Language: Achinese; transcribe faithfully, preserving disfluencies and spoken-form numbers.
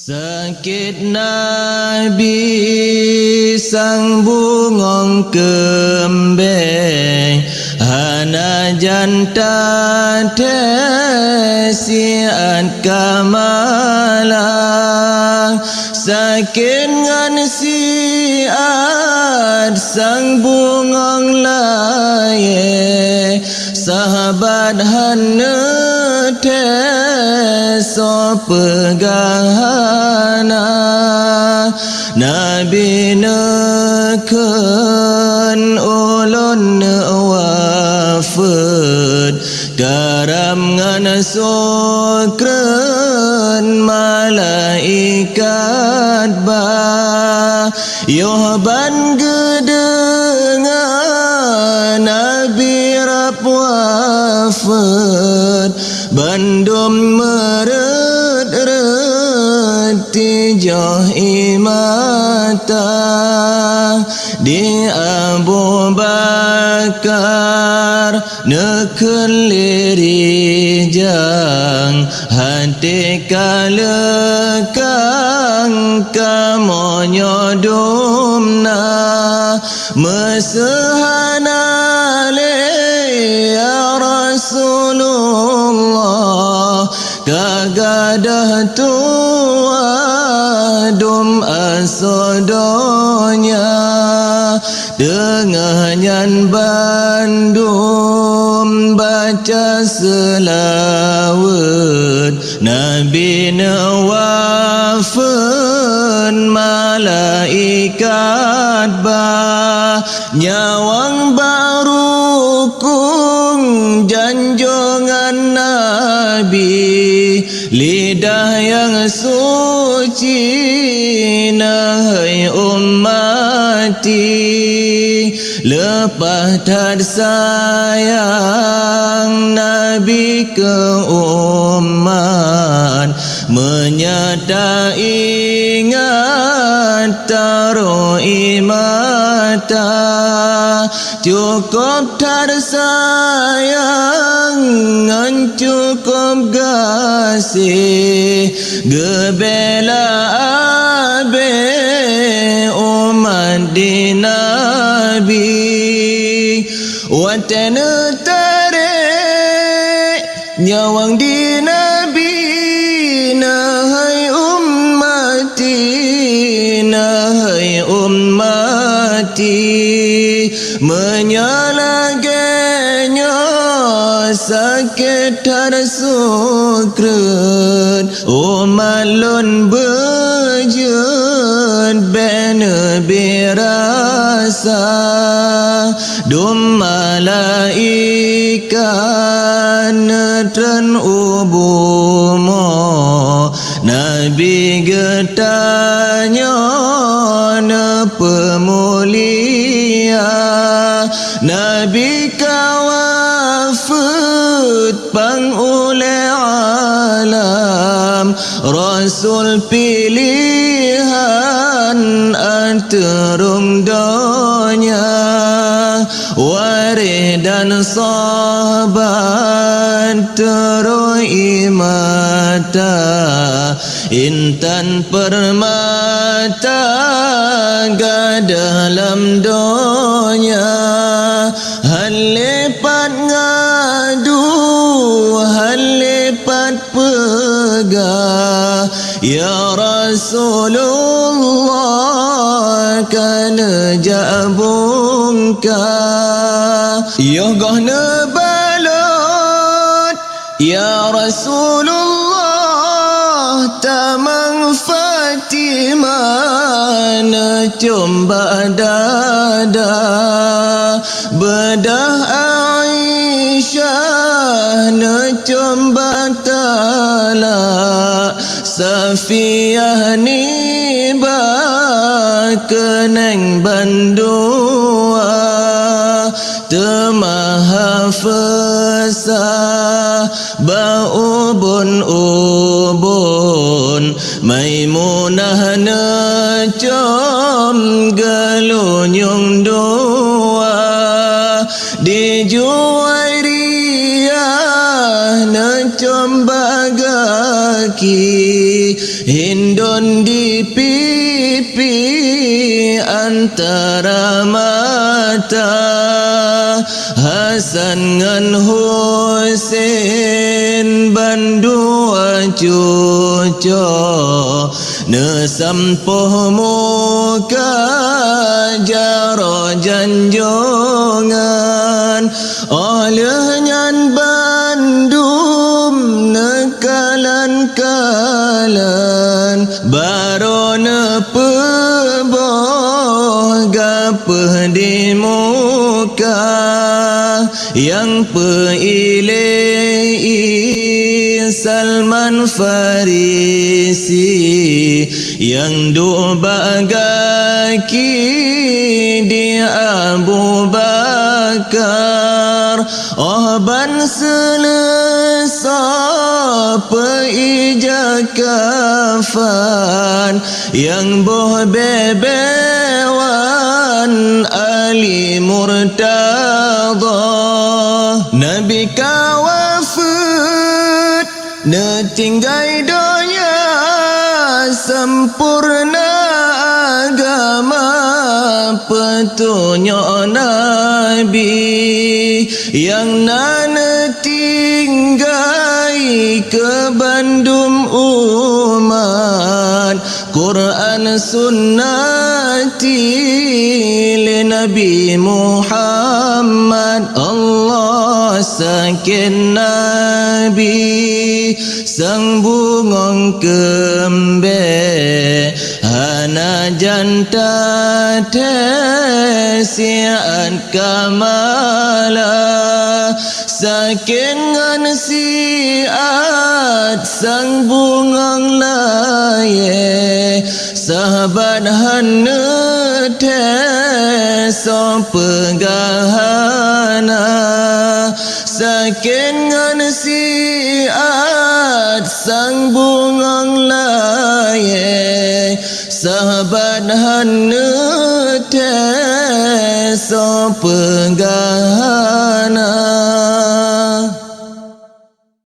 Sakét Nabi sang bungöng keumbeng, hana jan tathèe siat ka malang. Sakét ngon siat sang bungöng layèe, sahabat han neuthèe soe peugah hana. Nabi neukheun, "Ulôn neuwafeuet." Karam ngon sukreun malaikat ba, yoh ban geudeungoe Nabi rab wafeuet, bandum meureuet-reuet tijoh ie mata. Di Abu Bakar neukheun lé rijang, até ka leukang kamoe nyoe dum na. Meuseuhana lé, ya Rasulullah, ka gadôh tuha dum asoe donya. Teungoh nyan bandum baca seulaweuet, Nabi neuwafeuet malaikat ba. Nyawöng bak rukong janjongan Nabi, lidah nyang suci, neuhai ummati. Leupah that sayang Nabi keu umat, meunyoe taingat taroh ie mata. Cukôp that sayang ngon cukôp gaséh, geubela abée umat di Nabi. Watée neutarek nyawöng di Nabi, neuhai ummati, neuhai ummati. Meunyoe lagée nyoe sakét that sukreut, umat lôn beujeuet bék neubi rasa. Dum malaikat neutreun u bumoe, Nabi geutanyoe neupeumulia. Nabi ka wafeuet pang ulée alam, Rasul pilihan ateueh rhueng donya. Waréh dan sahabat teurôi ie mata, intan peurmata gadôh lam donya. Han lé pat ngadu, han lé pat peugah, ya Rasulullah, ka neujak bungka. Yoh goh neubalot, ya Rasulullah, tamong Fatimah neucom bak dada. Beudah Aisyah neucom bak talak, Safiyah nibak keuneng bandua. Teuma Hafsah bak ubon-ubon, Maimunah neucom geulunyueng dua, di Juwairiyah neucom bak Ki Hindon di pipi antara mata, Hasan ngon Husein bandua cucoe, neusampôh muka jaroe janjongan. Óh lheueh nyan bandum neukalon-kalon, barô neupeuboh gapeuh di muka. Nyang peuilée Salman Farisi, nyang duek bak gaki di Abu Bakar. Óh ban seuleusoe peuija kafan, nyang boh bée-bée wan Ali Murtadha. Nabi ka wafeuet, neutinggai donya, sampoereuna agama peutunyok Nabi, nyang na neutinggai keu bandum umat. Quran sunnati lé Nabi Muhammad, Allah sakén Nabi, sang bungöng keumbée hana jan tathée siat Kamala, sakén ngon siat sang bungöng layée, sahabat han neuthée soe peugah hana. Sakén ngon siat sang bungöng layée, sahabat han neuthée soe peugah